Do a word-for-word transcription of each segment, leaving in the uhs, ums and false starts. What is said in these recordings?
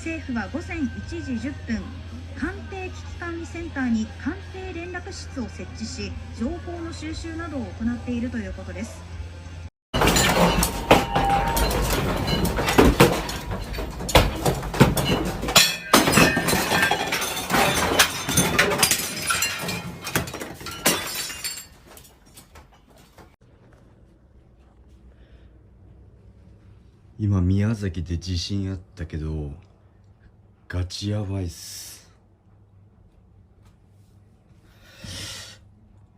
政府は午前いちじじゅっぷん、官邸危機管理センターに官邸連絡室を設置し、情報の収集などを行っているということです。今宮崎で地震あったけど、ガチやばいっす。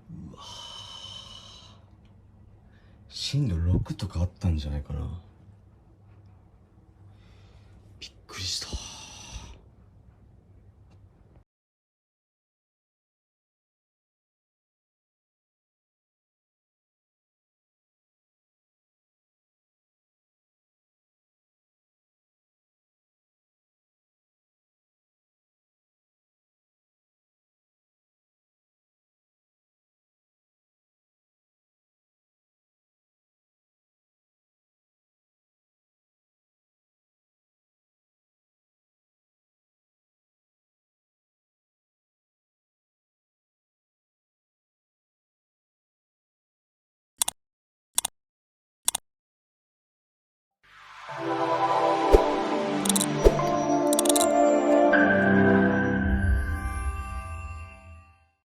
うわ、震度ろくとかあったんじゃないかな。びっくりした。